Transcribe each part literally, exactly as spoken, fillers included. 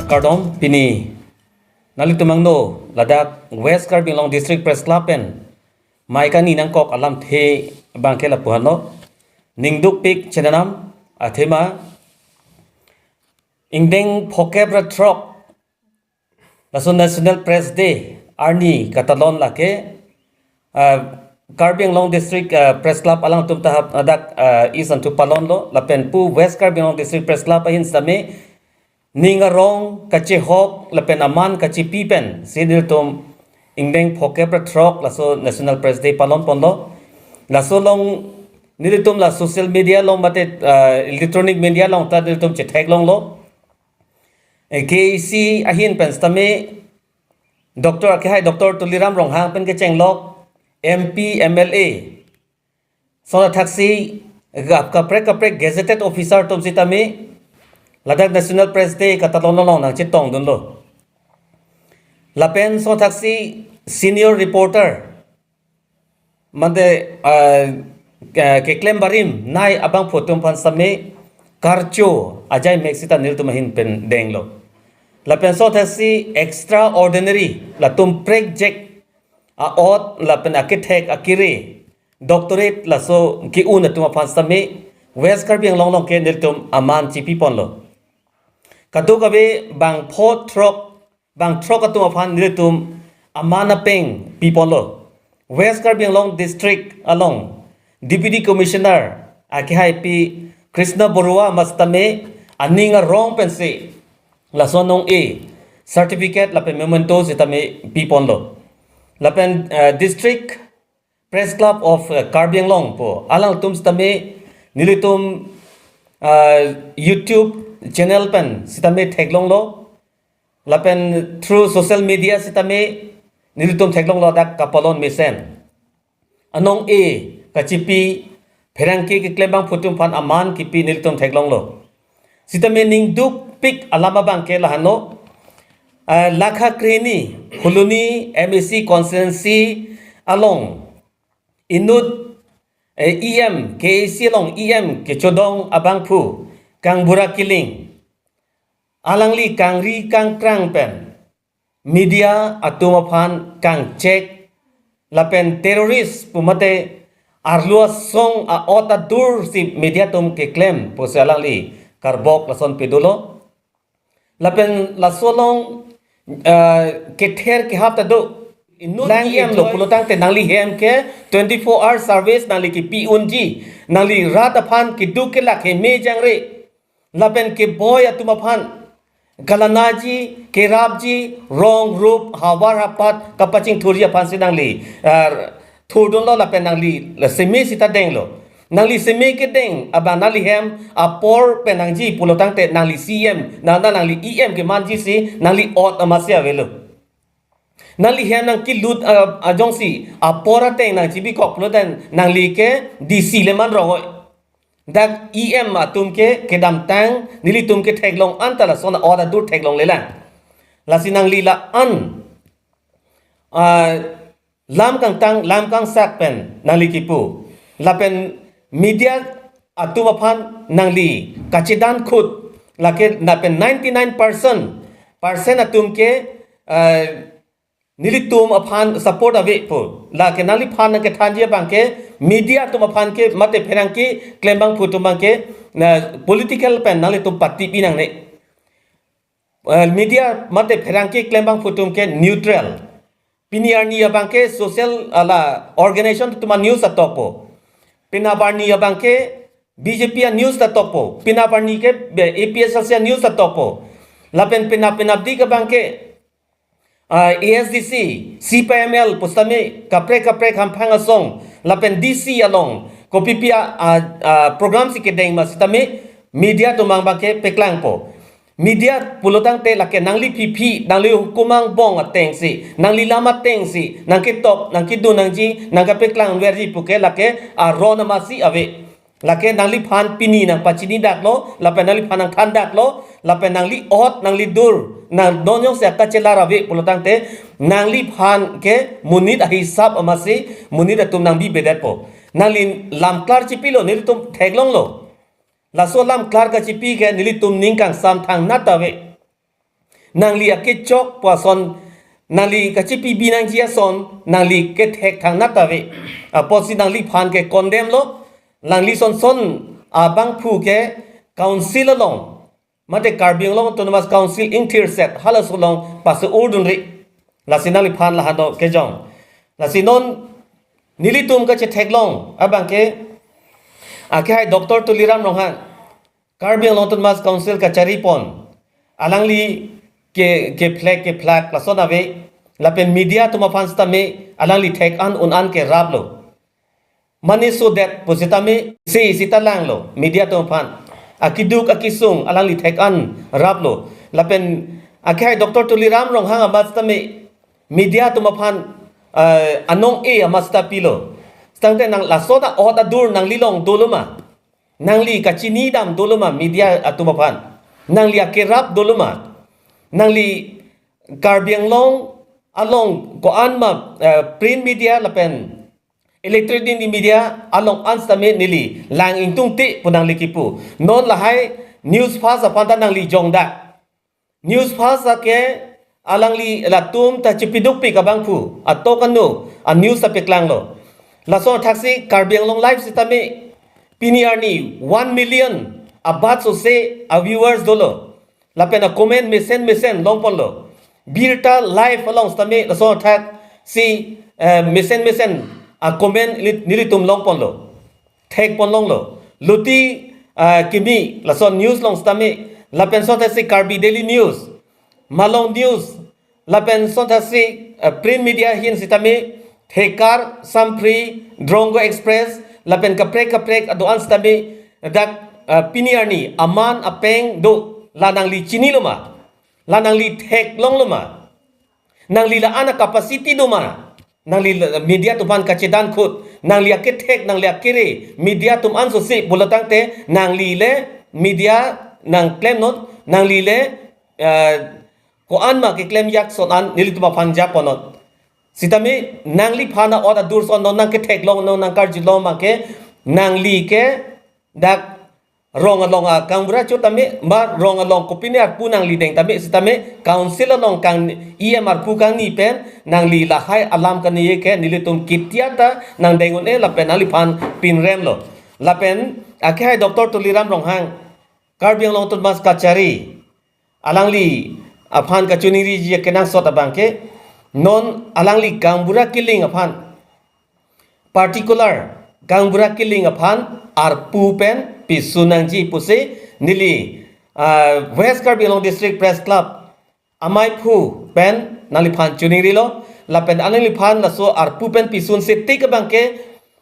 Kardom, pini nanglitum angno ladak West Karbi Anglong District Press Club pen mei kani nangkok alamthe abangke lapu-an lo. Ningdukpik chenam athema ingdeng phokep ra throk, laso National Press Day arni katalon lake, ah, Karbi Anglong District, ah, Press Club alangtum ta hap ladak, ah, isan thu palon lo, lapen pu West Karbi Anglong District Press Club ahin sitame ning arong kachehok lapen aman kachipi pen si nelitum ingdeng phokep ra throk laso National Press Day palon ponlo. Laso along nelitum la social media along mate, ah, electronic media along ta nelitum chetheklonglo. Eh, K A C ahin pen sitame Doctor akehai Doctor Tuliram Ronghang pen kechenglok M P, M L A, sona thaksi gap kaprek kaprek gazetted officer atum sitame ladak National Press Day katalon along nangchetongdunlo. Lapen sona thaksi senior reporter mate, ah, ke-, keklem barim nai abangphu atum aphan sitame karcho ajai mek sita nelitum ahin pen denglo. Lapen sona thaksi extraordinary latum prekjek a-ot lapen akethek akere doctorate laso ke-un atum aphan sitame West Karbi Anglong along ke nelitum aman chipi ponlo. Kadokave bang pho throk, bang throk atum aphan nelitum aman apeng pi ponlo. West Karbi Anglong District along Deputy Commissioner akehai P Krishna Borooah amat sitame aning arong pensi laso anong-e certificate lapen memento sitame pi ponlo. Lapen, eh, District Press Club of, eh, Karbi Anglong pu alangtum sitame nelitum, ah, YouTube channel pen sitame theklonglo. Lapen through social media sitame nelitum theklonglo dak kapalon mesen. Anong-e kachipi pherangke keklem abangphu atum aphan aman kipi nelitum theklonglo. Sitame ningdukpik alam abangke lahenlo, ah, lakha krehini Phuloni M A C constituency along inut, eh, E M, K A C along E M kechodong abangphu Kangbura Killing alangli kangri kangkrang pen media atum aphan kangchek lapen terrorist pu mate arlo asong a-ot adur si media atum keklem pusi alangli karbok lason pedolo. Lapen laso along, ah, kether kehap ta do. Inut lang E M lo enjoy pulotangte nangli hem ke twenty-four hour service nangli kipi unji. Nangli rat aphan keduk kelak heme jangre. Lapen keboi atum aphan kalanaji, kerapji, rong, rup, havar, hapat, kapachingthurji aphansi nangli, ah, thurdunlo lapen nangli la seme sita denglo. Nangli seme kedeng abang nangli hem apor pen nangji pulotangte nangli C M, nang, nang, nangli E M kemanji si nangli ot amatsi avelo. Nangli hem nangkelut, ah, ajongsi apor ateng nangchibikok pulote nangli ke D C le man rong oi. Dak E M atum ke kedamtang nelitum ke theklong anta lason a-ot adur theklonglelang. Lasi nangli la-an, ah, lam kangtang, lam kangsak pen nangli kipu. Lapen media atum aphan nangli kachedan khut. Lake lapen ninety-nine percent, percent atum ke, eh, nelitum aphan support ave pu. Lake nangliphan nangkethanji abangke media atum aphan ke mate pherangke klem abangphu atum abangke na political pen nanglitum party pi nangne. Eh, media mate pherangke klem abangphu atum ke neutral. Pini arni abangke social ala organization atum a-news atokpo. Penap arni abangke B J P a-news ta tokpo. Penap arni ke, eh, A P H L C a-news ta tokpo. Lapen penap penapdik abangke, ah, A S D C, C P I M L pusitame kaprek kaprek hamphang asong lapen D C along kopipi a, a, a, program si kedeng ma sitame media atum abangke peklangpo. Media pulotangte lake nangli phiphi, nangli hukum angbong atengsi, nangli lam atengsi nangketok, nangkedun nangji, nangkapeklang verji puke lake aron amatsi ave. Lake nangliphan pini nangpachini daklo, lapen nangliphan nangthan daklo, lapen nangli ot, nangli dur, nang non jongsi akachelar ave pulotangte, nangliphan ke monit ahisap amatsi monit atum nangbibe detpo. Nangli lam klar chipilo, nelitum theklonglo. Laso lam klar kachipi ke nelitum ning kangsam thangnat ave. Nangli akechok pu ason, nangli kachipi bi nangji ason, nangli kethek thangnat ave. Apotsi nangliphan ke condemn lo, nangli son son abangphu ke council along, mate Karbi Anglong Autonomous Council ingthirset halaso along pase-urdunri. Lasi nangliphan lahan do kejong. Lasi non nelitum kachetheklong abangke, akehai Doctor Tuliram Ronghang, Karbi Anglong Autonomous Council kachari pon, alangli ke, ke flag, ke flag lason ave, lapen media atum aphan sitame alangli thek an un an ke raplo. Mane sodet pusitame si sita langlo media atum aphan. Akeduk akesung alangli thek an raplo. Lapen akehai Doctor Tuliram Ronghang amat sitame media atum aphan, eh, anong-e amat sita pilo. Tangte nang lason a-ot adur nangli along dolo ma? Nangli kachini dam dolo ma media atum aphan? Nangli akerap dolo ma? Nangli Karbi Anglong along ko-an ma, eh, print media lapen electronic media along an sitame neli lang ingtungte pu nangli kipu. Non lahai News First aphan ta nangli jongdak. News First ake alangli latum ta chipidukpik abangphu atok anu a-news ta peklanglo. Lason athaksi Karbi Anglong Live sitame pini arni one million abat sose a-viewers dolo. Lapen a-comment mesen mesen longponlo. Birta Live along sitame lason athaksi, eh, mesen mesen a-comment neli, nelitum longponlo. Thekponlonglo. Luti, ah, kimi lason news along sitame, lapen son athaksi Karbi Daily News, Malong News, lapen son athaksi, ah, print media ahin sitame, Thekar, Samphri, Drongo Express, lapen kaprek kaprek adoan sitame, dak, ah, pini arni aman apeng do, la nangli chinilo ma? La nangli theklonglo ma? Nangli la-an a-capacity do ma? Nangli la-, media atum aphan kachedan khut. Nangli akethek, nangli akere media atum an sose pulo tangte, nangli le media nangklemnon, nangli le, eh, ko-an ma keklem yak son an nelitum aphan japonnon. Sitame nangliphan a-ot adur son non nangketheklong, non nangkarjulong abangke, nangli ke dak rong along a gaonbura chot tame, ma rong along kopine arpu nangli deng tame, sitame council along kang E M arpu kangni pen nangli lahai alam kani ke nelitum kitia ta nangdeng un-e lapen nangliphan pinremlo. Lapen akehai Doctor Tuliram Ronghang, Karbi Anglong Autonomous kachari, alangli aphan kachiningriji kenangsot abangke, non alangli gaonbura kiling aphan, particular gaonbura kiling aphan arpu pen pisun nangji pusi neli, ah, West Karbi Anglong District Press Club amaiphu pen nangliphan chiningrilo, lapen alangliphan laso arpu pen pisunse tik abangke,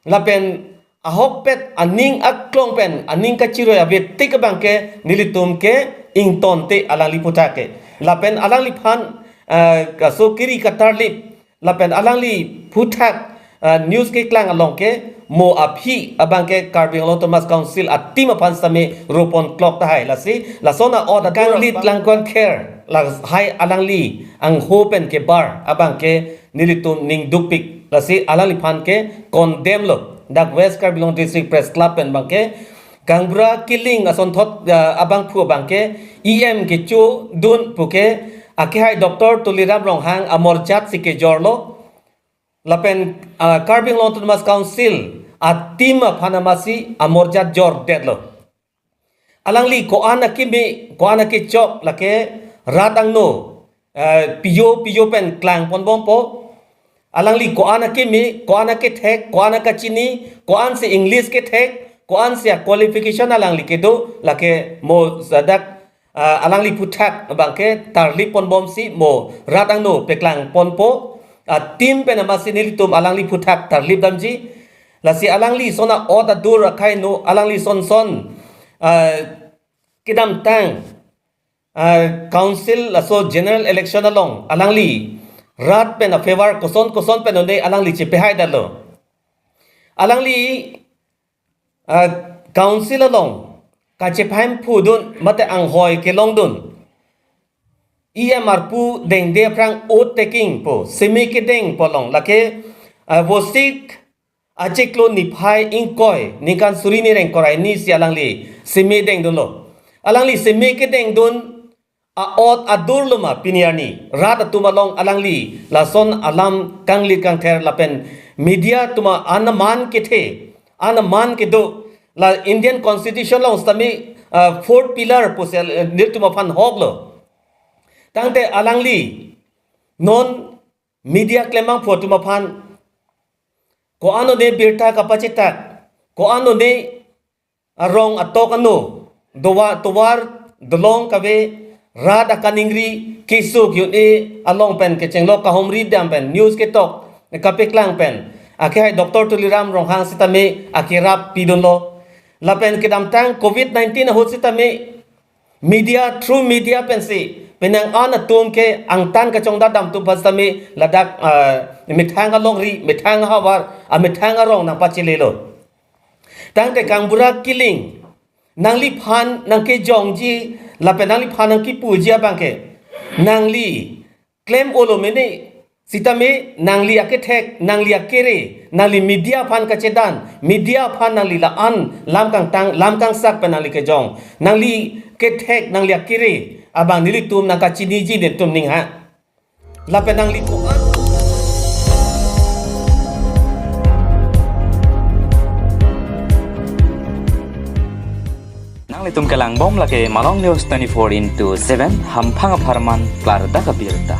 lapen ahokpet aning aklong pen aning kachiroi ave tik abangke nelitum ke ingtonte alangli aphuthak ke. Lapen alangliphan, eh, kaso kiri katarlip, lapen alangli aphuthak, eh, news keklang along ke mo aphi abangke Karbi Anglong Autonomous Council a-team aphan sitame ropon klok tahai. Lasi lason a-ot adur kanglit abang langkon kher lahai alangli angho pen kebar abangke nelitum ning dukpik. Lasi alangliphan ke condemn lo. Dak West Karbi Anglong District Press Club pen abangke gaonbura kiling asonthot, ah, abangphu abangke E M kechodun puke akehai Doctor Tuliram Ronghang amorjat si kejorlo. Lapen, ah, Karbi Anglong Autonomous Council a-team aphan amatsi amorjat jordetlo. Alangli ko-an akimi, ko-an akechok lake rat angno, eh, pijo pijo pen klangponbompo. Alangli ko-an akimi, ko-an akethek, ko-an akachini, ko-ansi English kethek, ko-ansi a-qualification alangli kedo, lake mo ladak, ah, alangli aphuthak abangke tarlipponbomsi mo rat angno peklangponpo. A-team pen amatsi nelitum alangli aphuthak tarlip damji. Lasi alangli son a-ot adur akhai no, alangli son son, ah, kedamtang, ah, council laso general election along alangli rat pen a-favor koson koson pen un-e alangli chepehaidetlo. Alangli, ah, council along kachepahemphudun mate anghoi kelongdun, E M arpu dengde aphrang oath taking pu, seme kedeng pu along lake, ah, Vosik achiklo niphai ingkoi ningkan suri ni rengkor arni si alangli seme dengdunlo. Alangli seme kedengdun a-ot adur lo ma pini arni rat atum along alangli lason alam kangli kangther lapen media atum an aman kethe, an aman kedo, la Indian Constitution along sitame, ah, fourth pillar pusi, eh, nelitum aphan hok lo. Tangte alangli non media klembangpo atum aphan ko-an one birta kapachetak, ko-an one arong atok ano, dowa, tovar dolong kave, rat akaningri, keso ke-un-e along pen kechenglo kahumri dam pen news ketok kapeklang pen akehai Doctor Tuliram Ronghang sitame akerap pidunlo. Lapen kedamtang covid nineteen ahut sitame media, through media pensi penang an atum ke angtan kachongdat dam atum aphan sitame ladak, ah, methang alongri, methang ahavar, amethang arong nangpachelelo. Tangte kangburak kiling, nangliphan nangkejongji lapen nangliphan nangkipuji abang ke nangli klem olo mene, sitame nangli akethek, nangli akere, nangli media aphan kachedan, media aphan nangli la-an lam kangtang, lam kangsak pen nangli kejong, nangli kethek, nangli akere abang nelitum nangkachiniji nelitum ning ha. Lapen nangli ko-an. Nanglitum kelangbom lake Malong News twenty-four into seven, hamphang apharman klardak abirta.